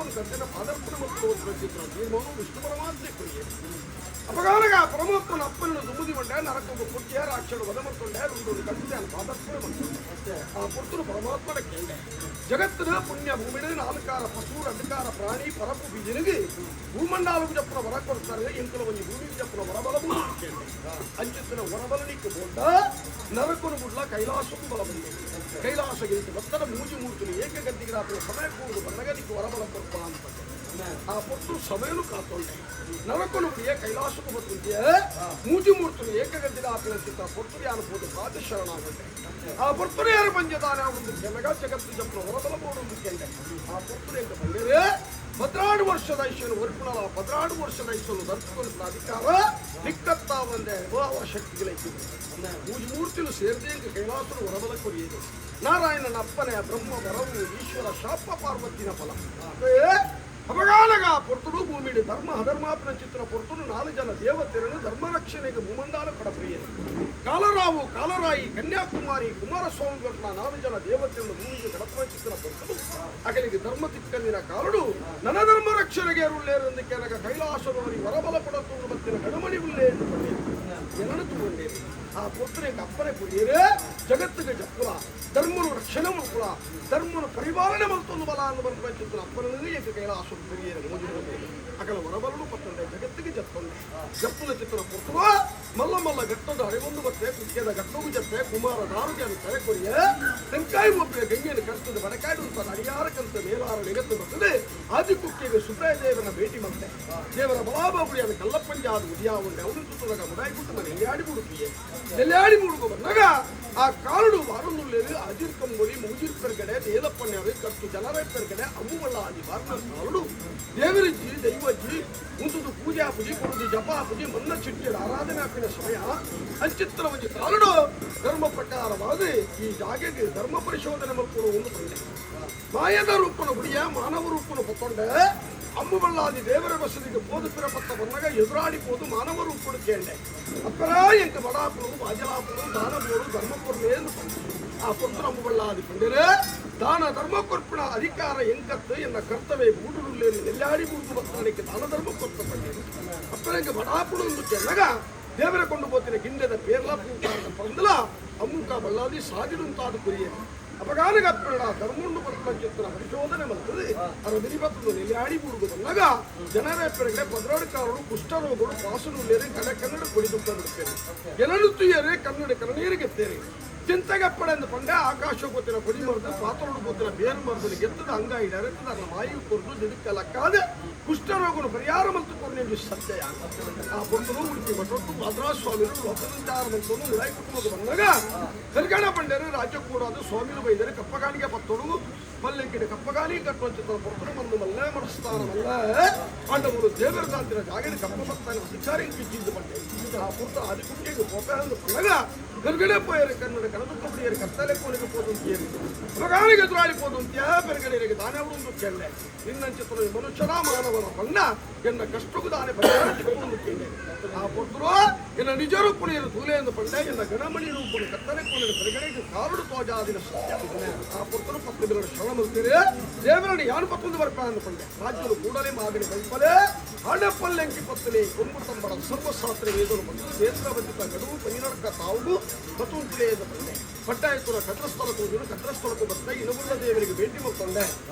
ಪರಮಾತ್ಮನ ತಂದೆನ ಪಾದಾರ್ಪಣೆ ಮತ್ತು ಚಿತ್ರ ತೀರ್ಮಾನ ವಿಷ್ಣು ಪರಮಾತ್ಮ ಕೊರಿಯೆ. ಅಪಗಾನಗ ಪರಮಾತ್ಮನ ಅಪ್ಪನ ದುಮುದಿ ಬಂಡೆ ನರಕೊಂದು ಪುಟ್ಯ ರಾಕ್ಷರು ವಧ ಮತ್ತೊಂಡೆ ರುಂಡು ಕಂತೆ ಪಾದಾರ್ಪಣೆ ಮಾಡ್ತೊಂಡೆ. ಆ ಪುರ್ತುನು ಪರಮಾತ್ಮನ ಕೇಂಡೆ, ಜಗತ್ತಿನ ಪುಣ್ಯ ಭೂಮಿಡ ನಾಲ್ಕಾರ ಪಶು ಅಧಿಕಾರ ಪ್ರಾಣಿ ಪರಪು ಬಿಜಿನಿಗೆ ಭೂಮಂಡಲకు ಚಪ್ಪನ ವರ ಕೊಡ್ತಾರೆ, ಎಂಕಲ ಒಂಜಿ ಭೂಮಿಗೆ ಚಪ್ಪನ ವರಬಲ ಕೇಂಡೆ. ಅಂಚಿತ್ತಿನ ವರಬಲನಿಕ್ಕೆ ಬೋಂಡ ನರಕನು ಬುಡ್ಲ ಕೈಲಾಸಕ್ಕೂ ಬಲ ಬಂದೆ. ಕೈಲಾಸಗಿರಿತು ಭಕ್ತರ ಮೂಜಿ ಮೂರ್ತುలు ಏಕಗದ್ದಿಗೆ ರಾತ್ರಿ ಸಮಯ ಕೂಡುದು ಬಂದಾಗ ವರಬಲ ಕೊರ್ಪ ಅಂತ. ಆ ಪೊತ್ತು ಸಮಯನು ಕಾತೊಂಡೆ. ನರಕನು ಪ್ರಿಯ ಕೈಲಾಸಕ್ಕೂ ಬತ್ತುಂತಿಯ ಮೂಜಿ ಮೂರ್ತುಲು ಏಕಗದ್ದಿಗೆ ಆಪಿನ ಚಿತ್ತ ಪೊರ್ತುಲು ಯಾನು ಪೋದು ಪಾದ ಶರಣಾಗೊಂಡೆ. ಆ ಪೊರ್ತುಲು ಯಾರು ಪಂಚದಾನ ಒಂದು ಕೆನಗ ಜಗತ್ತು ಜಪ್ಪನ ಹೊರಬಲ ಬೋಡು ಕೆಂಡೆ. ಆ ಪೊರ್ತುಲು ಎಂತ ಬಂದರೆ 12 ವರ್ಷದ ಐಶ್ವರ್ಯ ಒರ್ಪುಣಲ 12 ವರ್ಷದ ಐಶ್ವರ್ಯ ದರ್ಶನ ಅಧಿಕಾರ ನಿಕ್ಕತ್ತಾ ಒಂದೇ ಶಕ್ತಿಗಳೈತಿದೆ. ಮೂಜಿ ಮೂರ್ತಿಲು ಸೇರಿದೆ ಕೈಲಾಸನು ಹೊರಬಲ ಕೊರಿಯದೆ. ನಾರಾಯಣನ ಅಪ್ಪನೆ ಬ್ರಹ್ಮ ವರವು ಈಶ್ವರ ಶಾಪ ಪಾರ್ವತಿನ ಫಲ. ಅಪಗಾನಗ ಪೊರ್ತುಡು ಭೂಮಿಡಿ ಧರ್ಮ ಅಧರ್ಮಾಪನ ಚಿತ್ರ ಪೊರ್ತುಡು ನಾಲು ಜನ ದೇವತೆರನು ಧರ್ಮ ರಕ್ಷಣೆಗೆ ಭೂಮಂಡಲ ಕಡಪ್ರಿಯರು. ಕಾಲರಾವು ಕಾಲರಾಯಿ ಕನ್ಯಾಕುಮಾರಿ ಕುಮಾರಸ್ವಾಮಿ ನಾಲು ಜನ ದೇವತೆಯನ್ನು ಭೂಮಿಗೆ ಕಡಪನ ಚಿತ್ರ ಪೊರ್ತುಡು ಅಗಲಿಗೆ ಧರ್ಮ ತಿಕ್ಕಂದಿನ ಕಾಲಡು ನನ್ನ ಧರ್ಮ ರಕ್ಷಣೆಗೆ ಉಳ್ಳೇರೆಂದು ಕೆನಗ ಕೈಲಾಸದವರಿ ವರಬಲ ಪಡತುಂಡು ಬತ್ತಿನ ಗಣಮಣಿ ಉಳ್ಳೇ ಎಂದು ಪಡೆಯರು ಜನನು ತೂಗೊಂಡೇರಿ. ಆ ಪುತ್ರನಿಗೆ ಅಪ್ಪನೆ ಕುಡಿಯರೆ ಜಗತ್ತಿಗೆ ಜಪ್ಪುಲ ಧರ್ಮನು ರಕ್ಷಣೆ ಮಲ್ಪುಲ ಧರ್ಮನು ಪರಿಪಾಲನೆ ಮಲ್ತೊಂದು ಬಲ ಅನ್ನು ಬಂದ ಚಿತ್ರ ಅಪ್ಪನಿಗೆ ಏಕ ಕೈಲಾಸ பெரிய ಅಕಲ ವರಬಲನು ಪತ್ತಂಡೆ ಜಗತ್ತಿಗೆ ಜತ್ತೊಂಡೆ. ಜಪ್ಪುಲ ಚಿತ್ರ ಪುತ್ರ ಮಲ್ಲ ಮಲ್ಲ ಗಟ್ಟದ ಅರಿವೊಂದು ಬತ್ತೆ ಕುಕ್ಕೆದ ಗಟ್ಟೋಗು ಜತ್ತೆ ಕುಮಾರ ದಾರುಗೆ ತರೆ ಕೊರಿಯ ತೆಂಕಾಯಿ ಒಬ್ಬ ಗಂಗೆಯನ್ನು ಕರ್ತದೆ ಬಡಕಾಡು ಅಂತ ಅಡಿಯಾರ ಕಂತ ಮೇಲಾರ ನಿಗತ್ತು ಬರ್ತದೆ. ಆದಿ ಕುಕ್ಕೆಗೆ ಸುಬ್ರಾಯ ದೇವರ ಭೇಟಿ ಮತ್ತೆ ದೇವರ ಬಲಾಬಾಬುಡಿಯನ್ನು ಕಲ್ಲಪ್ಪಂಜಾದ ಉದಿಯಾ ಉಂಡೆ ಅವನು ತುತ್ತದಾಗ ಮುಡಾಯಿ ಬಿಟ್ಟು ಮನೆ ನೆಲ್ಲಾಡಿ ಬಿಡುತ್ತೀಯೆ. ನೆಲ್ಲಾಡಿ ಮುಡುಗು ಬಂದಾಗ ಆ ಕಾರಡು ವಾರನುಲ್ಲೇರು ಅಜಿರ್ಕಂಬುರಿ ಮೂಜಿರ್ ಪೆರ್ಗಡೆ ನೇಲಪ್ಪಣ್ಯರು ಕತ್ತು ಜನರ ಪೆರ್ಗಡೆ ಅಮ್ಮುವಳ್ಳ ಆದಿ ವಾರ್ನ ಕಾರಡು ದೇವರಿಜ್ಜಿ ದೈವಜ್ಜಿ ಮುಂದುದು ಪೂಜಾ ಪೂಜೆ ಕೊಡುದು ಜಪಾ ಪೂಜೆ ಮನ್ನ ಚಿಟ್ಟಿಯ ಆರಾಧನೆ ಹಾಕಿನ ಸಮಯ ಅಂಚಿತ್ರವಜಿ ಕಾಲಡು ಧರ್ಮ ಪ್ರಕಾರವಾದ ಈ ಜಾಗೆಗೆ ಧರ್ಮ ಪರಿಶೋಧನೆ ಮಕ್ಕಳು ಒಂದು ಬಂದೆ. ಮಾಯದ ರೂಪನ ಗುಡಿಯ ಮಾನವ ರೂಪನ ಪತ್ತೊಂಡೆ ಅಮ್ಮುಬಳ್ಳಾದಿ ದೇವರ ಬಸದಿಗೆ ಪೋದು ಪಿರಪತ್ತ ಬಂದಾಗ ಎದುರಾಡಿ ಪೋದು ಮಾನವ ರೂಪಡು ಕೇಂಡೆ. ಅಪ್ಪರ ಎಂಕ ಬಡಾಪುರು ಬಾಜಲಾಪುರು ದಾನಬೋಡು ಧರ್ಮಪುರಲೇ ಎಂದು ಪಂಡೆ. ಆ ಪುತ್ರ ಅಮ್ಮುಬಳ್ಳಾದಿ ಪಂಡಿರೆ ದಾನ ಧರ್ಮ ಕೊರ್ಪಿಣ ಅಧಿಕಾರ ಎಂಕತ್ತು ಎನ್ನ ಕರ್ತವ್ಯ ಬೂಡುಲ್ಲೇನು ನೆಲ್ಲಾಡಿ ಬೂಡು ಭಕ್ತನಿಗೆ ದಾನ ಧರ್ಮ ಕೊರ್ತ ಪಂಡೇರು. ಅಪ್ಪರಂಗೆ ಬಡಾಪುಡು ಎಂದು ಕೆನ್ನಗ ದೇವರ ಕೊಂಡು ಪೋತಿನ ಗಿಂಡದ ಪೇರ್ಲ ಪೂಕಾರದ ಪಂದಲ ಅಮ್ಮುಕ ಬಳ್ಳಾದಿ ಸಾದಿಡುಂತಾದ ಕುರಿಯೆ. ಅಪಗಾನಗಪ್ಪಣ ಧರ್ಮುಂಡು ಚಿತ್ರ ಪರಿಶೋಧನೆ ಮಲ್ತದೆ ಅರ ಬಿರಿಬತ್ತದು ನೆಲ್ಲಾಡಿ ಬೂಡುಗು ಬಂದಾಗ ಜನರ ಪೆರಗಡೆ ಪದ್ರಾಡು ಕುಷ್ಠರೋಗಗಳು ಪಾಸುನುಲ್ಲೇರಿ ಕಡೆ ಕನ್ನಡ ಕೊಡಿ ದುಃಖ ಬಿಡ್ತೇನೆ ಜನನು ತುಯ್ಯರೆ ಕನ್ನಡ ಕನ್ನಡೀರಿಗೆ ಚಿಂತೆಗಪ್ಪಡೆಂದು ಪಂಡೆ ಆಕಾಶ ಗೊತ್ತಿನ ಕೊಡಿ ಮರದ ಪಾತ್ರಡು ಗೊತ್ತಿನ ಬೇರು ಮರದಲ್ಲಿ ಗೆತ್ತದ ಅಂಗಾಯಿ ಡೈರೆಕ್ಟ್ ನನ್ನ ಮಾಯಿ ಕೊರದು ದಿಡುಕ ಲಕ್ಕಾದೆ ಕುಷ್ಠರೋಗನು ಪರಿಹಾರ ಮತ್ತು ಕೊರ್ನೆಂದು ಸತ್ಯ. ಆ ಪೊರ್ತನು ಉಡುಪಿ ಮಠೊಟ್ಟು ಮದ್ರಾಸ್ ಸ್ವಾಮಿಗಳು ಲೋಕಸಂಚಾರ ಮಂತನು ಮುಳಾಯಿ ಕುಟುಂಬದ ಬಂದಾಗ ಕಲ್ಯಾಣ ಪಂಡ್ಯರು ರಾಜ್ಯ ಕೂಡಾದ ಸ್ವಾಮಿಲು ಬೈದರೆ ಕಪ್ಪಗಾಣಿಗೆ ಪತ್ತೊಡು ಪಲ್ಲೆಂಕಿಡೆ ಕಪ್ಪಗಾನಿ ಕಟ್ಟುವ ಚಿತ್ರ ಪೊರ್ತನು ಬಂದು ಮಲ್ಲ ಮನಸ್ಥಾನ ಮಲ್ಲ ಆಂಡವರು ದೇವರ ದಾಂತಿನ ಜಾಗಡೆ ಕಪ್ಪ ಬತ್ತಾನ ಅಧಿಕಾರಿ ಕಿಚ್ಚಿದ್ದು ಪಂಡೆ. ಆ ಪೊರ್ತ ಆದಿಕುಟ್ಟಿಗೆ ಪೋಪ ಅಂದು ಪಂಡಗ ಗರ್ಗಡೆ ಪೋಯರು ಕನ್ನಡ ಕನದುಕ್ಕಪಡಿಯರು ಕತ್ತಲೆ ಕೋಲಿಗೆ ಪೋದಂತಿಯರು ಮಗಾನಿಗೆ ಎದುರಾಳಿ ಪೋದಂತ್ಯ ಬೆರಗಡೆಯರಿಗೆ ದಾನೆ ಅವರೊಂದು ಕೇಳೆ ನಿನ್ನಂಚಿತ್ರ ಮನುಷ್ಯನ ಮಾನವನ ಬಣ್ಣ ಎನ್ನ ಕಷ್ಟಕ್ಕೂ ದಾನೆ ಪರಿಹಾರ ತಿಕ್ಕೊಂಡು ಕೇಳೆ. ಆ ಪೊರ್ತರು ಎನ್ನ ನಿಜ ರೂಪಣಿಯರು ತೂಲೆ ಎಂದು ಪಂಡೆ ಎನ್ನ ಗಣಮಣಿ ರೂಪನು ಕತ್ತಲೆ ಕೋಲಿನ ಬೆರಗಡೆಗೆ ಕಾರುಡು ತೋಜಾದಿನ ಸತ್ಯ. ಆ ಪೊರ್ತರು ಪತ್ತು ಬಿರಡು ಶರಣ ಮಲ್ತೀರಿ ದೇವರನ್ನು ಯಾನು ಪತ್ತೊಂದು ಬರ್ಪ ಅಂದು ಪಂಡೆ ರಾಜ್ಯರು ಕೂಡಲೇ ಮಾಗಡಿ ಬೈಪಲೆ ಹಣಪಲ್ಲೆಂಕಿ ಪತ್ತಲೆ ಕೊಂಬು ತಂಬಡ ಸರ್ವಶಾಸ್ತ್ರ ವೇದರು ಬಂದು ನೇತ್ರಾವತಿತ ಗಡುವು ಪೈನಡಕ ತಾವು ಬತುಂತಲೇ ಎಂದು ಪಂಡೆ. ಪಟ್ಟಾಯತುರ ಕದ್ರಸ್ಥಳಕ್ಕೆ ಹೋದರು ಕದ್ರಸ್ಥಳಕ್ಕೂ ಬರ್ತಾ ಇನಗುಳ್ಳ ದೇವರಿಗೆ ಭೇಟಿ ಮಾಡ್ಕೊಂಡೆ.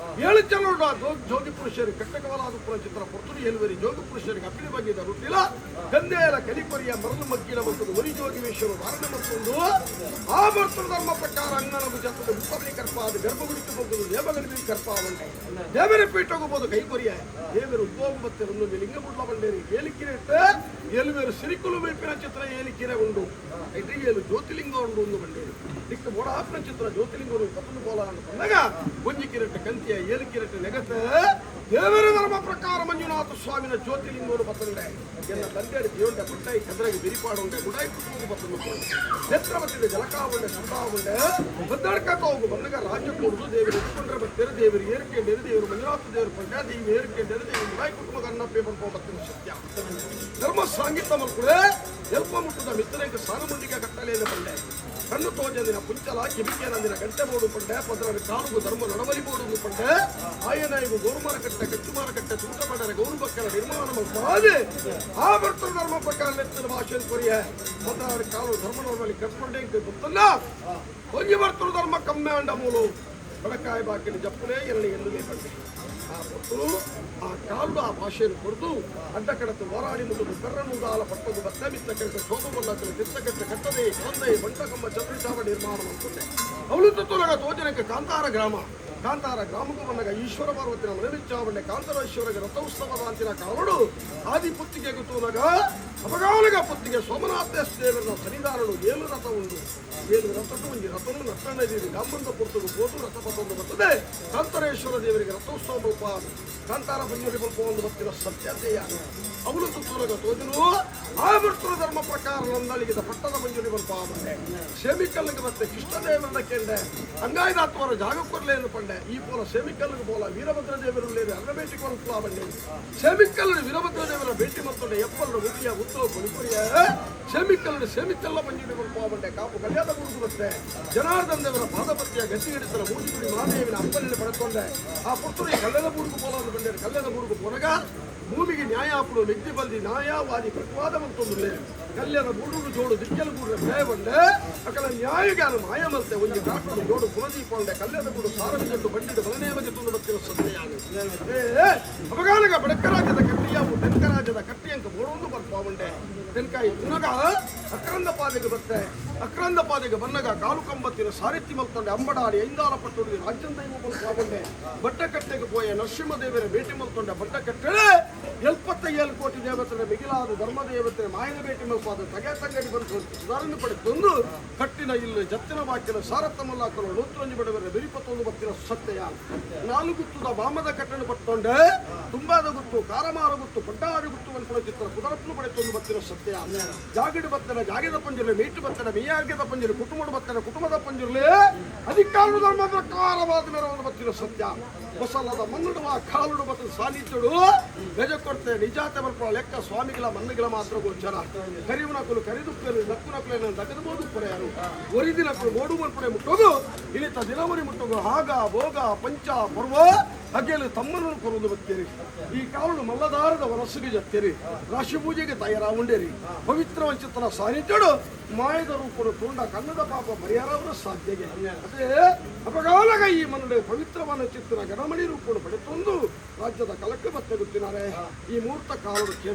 ಏಳು ಜನರು ಜೋಗಿ ಪುರುಷರು ಕಟ್ಟಕವಲಾದ ಚಿತ್ರ ಪೊರ್ತುಡು ಏಳುವರಿ ಜೋಗಿ ಪುರುಷರಿಗೆ ಅಪ್ಪಿನ ಬಗ್ಗೆ ರೊಟ್ಟಿಲ ಗಂಧೆಯಲ ಕಲಿಪರಿಯ ಮರಳು ಮಗ್ಗಿನ ಮತ್ತು ಒರಿ ಜೋಗಿವೇಶ್ವರ ವಾರಣ ಮತ್ತೊಂದು ಆ ಬರ್ತದ ಧರ್ಮ ಪ್ರಕಾರ ಅಂಗನ ಜತದ ಮುಪ್ಪಬಲಿ ಕರ್ಪ ಅದು ಗರ್ಭಗುಡಿಗೆ ಹೋಗುದು ದೇವಗಣಿ ಕರ್ಪ ಉಂಟೆ ದೇವರ ಪೀಠ ಹೋಗ್ಬೋದು ಕೈಕೊರಿಯ ದೇವರು ಉದ್ಭೋಗ ಮತ್ತೆ ಒಂದು ಲಿಂಗ ಬುಡ್ಲ ಬಂಡೇರಿ ಏಲಿಕ್ಕಿರೆ ಇಟ್ಟು ಏಳುವೇರು ಸಿರಿಕುಲು ಮೇಪಿನ ಚಿತ್ರ ಏಲಿಕ್ಕಿರೆ ಉಂಡು ಐಟ್ರಿ ಏಳು ಜ್ಯೋತಿಲಿಂಗ ಉಂಡು ಒಂದು ಬಂಡೇರಿ ದಿಕ್ಕ ಬೋಡಾಪ್ನ ಚಿತ್ರ ಜ್ಯೋತಿಲಿಂಗ ಪತ್ತೊಂದು ಬೋಲ ಅಂತ ಬಂದಾಗ ಒಂಜಿ ಕಿರಟ ಕಂತಿಯ ಏಳು ಕಿರಟ ನೆಗತ ದೇವರ ಧರ್ಮ ಪ್ರಕಾರ ಮಂಜುನಾಥ ಸ್ವಾಮಿನ ಜ್ಯೋತಿಲಿಂಗೋಡು ಬತ್ತಂಡೆ ಎನ್ನ ತಂದೆಯ ಜೀವಂಡ ಪಟ್ಟಾಯಿ ಕದ್ರಾಗಿ ಬಿರಿಪಾಡುಂಡೆ ಗುಡಾಯಿ ಕುಟುಂಬ ಬತ್ತಂದು ನೇತ್ರವತಿದ ಜಲಕಾವುಂಡೆ ಸುತಾವುಂಡೆ ಬದ್ದಾಡ್ಕ ಹೋಗು ಬಂದಾಗ ರಾಜ್ಯ ಕೊಡುದು ದೇವರು ಇಟ್ಕೊಂಡ್ರೆ ಬರ್ತಾರೆ ದೇವರು ಏರ್ಕೆಂಡೇರು ದೇವರು ಮಂಜುನಾಥ ದೇವರು ಪಂಡ್ಯ ದೇವಿ ಏರ್ಕೆಂಡೇರು ದೇವರು ಗುಡಾಯಿ ಕುಟುಂಬ ಕನ್ನಪ್ಪೆ ಬಂದು ಬತ್ತಿನ ಸತ್ಯ ಧರ್ಮ ಸಾಂಗೀತ ಮಲ್ಕುಳೆ ಎಲ್ಪ ಮುಟ್ಟದ ಮಿತ್ರರಿಗೆ ಸಾನುಮುಂಡಿಗೆ ಕಟ್ಟಲೆಯನ್ನು ಬಂಡೆ. ಕಣ್ಣು ತೋಜಂದಿನ ಪುಂಚಲ ಕಿಬಿಕೇನಂದಿನ ಗಂಟೆ ಬೋಡು ಪಂಡೆ ಪದರ ಕಾಲುಗು ಧರ್ಮ ನಡವಲಿ ಬೋಡು ಪಂಡೆ ಆಯನಾಯಿಗು ಗೋರುಮಾರ ಕಟ್ಟೆ ಕಚ್ಚುಮಾರ ಕಟ್ಟೆ ತೂಟ ಪಡರೆ ಗೌರು ಬಕ್ಕರ ನಿರ್ಮಾಣ ಮಲ್ಪಾದೆ ಆ ಭರ್ತೃ ಧರ್ಮ ಪ್ರಕಾರ ನೆತ್ತಿನ ಭಾಷೆ ಕೊರಿಯ ಪದರ ಕಾಲು ಧರ್ಮ ನಡವಲಿ ಕಟ್ಕೊಂಡೆ ಗೊತ್ತಲ್ಲ ಒಂಜಿ ಭರ್ತೃ ಧರ್ಮ ಕಮ್ಮೆ ಅಂಡ ಮೂಲು ಬಡಕಾಯಿ ಬಾಕಿನ ಜಪ್ಪುನೇ ಎರಳಿ ಎನ್ನುವೆ ಬಂದೆ ಆ ಪೊತ್ತು ಆ ಕಾಲು ಆ ಭಾಷೆಯನ್ನು ಕೊರದು ಅಡ್ಡ ಕಡತು ಹೋರಾಡಿ ಮುಗಿದು ಕರ್ರನುದಾಲ ಪಟ್ಟದು ಬತ್ತ ಮಿತ್ತ ಕೆಟ್ಟ ಸೋಮಗೊಂಡಕಲು ತಿರ್ತ ಕೆಟ್ಟ ಕಟ್ಟದೆ ಕಾಂದೈ ಬಂಟಕಂಬ ಚತುರ್ಚಾವ ನಿರ್ಮಾಣ ಮಾಡ್ಕೊಂಡೆ ಅವಳು ತುತ್ತುಲಗ ತೋಜನಕ್ಕೆ ಕಾಂತಾರ ಗ್ರಾಮ ಕಾಂತಾರ ಗ್ರಾಮಕ್ಕೂ ಬಂದಾಗ ಈಶ್ವರ ಪಾರ್ವತಿನ ಮನವಿಚ್ಚಾವಣ್ಣೆ ಕಾಂತಾರೇಶ್ವರಗೆ ರಥೋತ್ಸವದ ಅಂತಿನ ಕಾಲಡು ಆದಿ ಪುತ್ತಿಗೆ ತೂನಗ ಅಪಗಾಲಗ ಪುತ್ತಿಗೆ ಸೋಮನಾಥ ದೇವರ ಸನ್ನಿಧಾನನು ಏಳು ರಥ ಉಂಡು ಏಳು ರಥಕ್ಕೂ ಒಂಜಿ ರಥನು ನಟ್ಟಣದೇವಿ ಗಾಂಬಂದ ಪುರ್ತುಗು ಪೋತು ರಥ ಪತ್ತೊಂದು ಬರ್ತದೆ ಕಾಂತಾರೇಶ್ವರ ದೇವರಿಗೆ ರಥೋತ್ಸವ ಮಲ್ಪ ಕಾಂತಾರ ಪಂಜುರಿ ಮಲ್ಪ ಒಂದು ಬತ್ತಿನ ಸತ್ಯತೆಯ ಅವಳು ತುತ್ತೂರಗ ತೋಜನು ಆ ಭರ್ತೃ ಧರ್ಮ ಪ್ರಕಾರ ನಂದಳಿಗಿದ ಪಟ್ಟದ ಮಂಜುರಿ ಮಲ್ಪ ಬಂದೆ ಸೇಮಿಕಲ್ಲಿಗೆ ಮತ್ತೆ ಕೃಷ್ಣದೇವರನ್ನ ಕೇಂಡೆ ಅಂಗಾಯ್ದಾತ್ವರ ಜಾಗಕ್ಕೊರ್ಲೇನು ಪಂಡೆ ಈ ಪೋಲ ಸೇಮಿಕಲ್ಲಿಗೆ ಪೋಲ ವೀರಭದ್ರ ದೇವರು ಲೇರು ಅರ್ಧ ಭೇಟಿ ಕೊರಪ್ಲಾ ಬಂಡೆ ಸೇಮಿಕಲ್ಲು ವೀರಭದ್ರ ದೇವರ ಭೇಟಿ ಮತ್ತೊಂಡೆ ಎಪ್ಪಲ್ಲು ಉತ್ತಿಯ ಉತ್ತೋ ಕೊಲಿಪುರಿಯ ಸೇಮಿಕಲ್ಲು ಸೇಮಿತೆಲ್ಲ ಮಂಜುರಿ ಮಲ್ಪ ಬಂಡೆ ಕಾಪು ಕಲ್ಯಾಣ ಗುರುಗು ಬತ್ತೆ ಜನಾರ್ದನ್ ದೇವರ ಪಾದಪತ್ಯ ಗತಿ ಹಿಡಿತನ ಮೂಜಿಗುಡಿ ಮಹಾದೇವಿನ ಅಪ್ಪನಲ್ಲಿ ಪಡೆದುಕೊಂಡೆ ಆ ಪುರ್ತುರಿ ಕಲ್ಯಾಣ ಬೂಡುಗು ಪೋಲ ಬಂಡೆ ಕಲ್ಯಾಣ ಬೂಡುಗು ಪೋನಗ ಭೂಮಿಗೆ ನ್ಯಾಯಾಪುಡು ನಿದ್ದೆ ಬಲ್ದಿ ನ್ಯಾಯವಾದಿ ಪ್ರತಿವಾದ ಮಂತೊಂದುಲ್ಲೆ ಕಲ್ಯಾಣ ಬೂಡುಡು ಜೋಡು ದಿಕ್ಕಲು ಗೂಡ್ರೆ ಭಯ ಬಂಡೆ ಅಕಲ ನ್ಯಾಯಗಾನ ಮಾಯಮಲ್ತೆ ಒಂಜಿ ಕಾಟುಡು ಜೋಡು ಕುಲದೀಪೊಂಡೆ ಕಲ್ಯಾಣ ಗೂಡು ಸಾರವಿಜಟ್ಟು ಬಂಡಿಡು ಬಲನೇಮಗೆ ತುಂಡು ಬತ್ತಿನ ಸತ್ಯಾನು ಏ ಅಪಗಾನಗ ಬಡಕರಾಜದ ಕಟ್ಟಿಯಾವು ತೆನ್ಕರಾಜದ ಕಟ್ಟಿಯಂಕ ಬೋಡೊಂದು ಬರ್ಪಾವುಂಡೆ ತೆನ್ಕಾಯಿ ತುನಗ ಅಕ್ರಂದ ಪಾದೆಗೆ ಬತ್ತೆ ಅಕ್ರಂದ ಪಾದೆಗೆ ಬನ್ನಗ ಕಾಲು ಕಂಬತ್ತಿನ ಸಾರಿತ್ತಿ ಮಲ್ತೊಂಡೆ ಅಂಬಡಾಡಿ ಐಂದಾಲ ಪಟ್ಟುಡಿ ರಾಜ್ಯಂದೈವ ಮಲ್ಪಾವುಂಡೆ ಬಟ್ಟಕಟ್ಟೆಗೆ ಪೋಯ ನರಸಿಂಹದೇವರ ಭೇಟಿ ಮಲ್ತೊಂಡೆ ಬಟ್ಟಕಟ್ಟೆಳೆ 77 ಕೋಟಿ ದೇವತೆಯ ಮಿಗಿಲಾದ ಧರ್ಮದೇವತೆ ಮಾಯನ ಭೇಟಿ ಮಲ್ಪಾದ ತಗೆ ತಂಗಡಿ ಬಂತು ಸುಧಾರಣೆ ಪಡೆದೊಂದು ಕಟ್ಟಿನ ಇಲ್ಲಿ ಜತ್ತಿನ ಬಾಕಿನ ಸಾರತ್ತಮಲ್ಲಾಕಲು ನೂತ್ರೊಂಜಿ ಬಡವರ ಬಿರಿಪತ್ತೊಂದು ಬತ್ತಿನ ಸತ್ಯ ನಾಲು ಗುತ್ತುದ ವಾಮದ ಕಟ್ಟಣ ಪಟ್ಟೊಂಡೆ ತುಂಬಾದ ಗುತ್ತು ಕಾರಮಾರ ಗುತ್ತು ಪಡ್ಡಾರು ಗುತ್ತು ಅನ್ಪುಣ ಚಿತ್ರ ಕುದರಪ್ಪನು ಪಡೆತೊಂದು ಬತ್ತಿನ ಸತ್ಯ ಜಾಗಿಡು ಬತ್ತನ ಜಾಗಿದ ಪಂಜುರ್ಲಿ ಮೀಟು ಬತ್ತನ ಮೀಯಾರ್ಗೆದ ಪಂಜುರ್ಲಿ ಕುಟುಂಬದ ಬತ್ತನ ಕುಟುಂಬದ ಪಂಜುರ್ಲಿ ಅಧಿಕಾರ ಧರ್ಮ ಪ್ರಕಾರವಾದ ಮೇರೆ ಒಂದು ಬತ್ತಿನ ಸತ್ಯ ಹೊಸಲದ ಮನ್ನುಡುವ ಕಾಲುಡು ಮತ್ತು ಸಾನ್ನಿಧ್ಯಡು ಗಜ ಕೊಡ್ತೆ ನಿಜಾತೆ ಬರ್ಪುವ ಲೆಕ್ಕ ಸ್ವಾಮಿಗಳ ಮನ್ನುಗಳ ಮಾತ್ರ ಗೋಚರ ಕರಿಯುನಕುಲು ಕರಿದುಪ್ಪೆರು ನಕ್ಕುನಕುಲೇನ ದಗದಬೋದು ಪೊರೆಯರು ಒರಿದಿನಕುಲು ಓಡು ಮನ್ಪುಡೆ ಮುಟ್ಟೋದು ಇಳಿತ ದಿನವರಿ ಮುಟ್ಟೋದು ಹಾಗ ಭೋಗ ಪಂಚ ಪರ್ವ ಹಗೆಲು ತಮ್ಮನ್ನು ಕೊರುವುದು ಬತ್ತೀರಿ ಈ ಕಾಲುಡು ಮಲ್ಲದಾರದ ವನಸ್ಸಿಗೆ ಜತ್ತೀರಿ ರಾಶಿ ಪೂಜೆಗೆ ತಯಾರಾಗುಂಡೇರಿ ಪವಿತ್ರ ವಂಚಿತನ ಸಾನ್ನಿಧ್ಯಡು ಮಾಯದ ರೂಪಡು ತುಂಡ ಕನ್ನಡ ಪಾಪ ಪರಿಹಾರವರ ಸಾಧ್ಯಗೆ ಅದೇ ಅಪಗಾಲಗ ಈ ಮನುಡೆ ಪವಿತ್ರವನ ಚಿತ್ರ ಗಣಮಣಿ ರೂಪಡು ಪಡೆತೊಂದು ರಾಜ್ಯದ ಕಲಕ್ಕೆ ಬತ್ತೆಗುತ್ತಿದ್ದಾರೆ ಈ ಮೂರ್ತ ಕಾಲಡು ಕೆರು.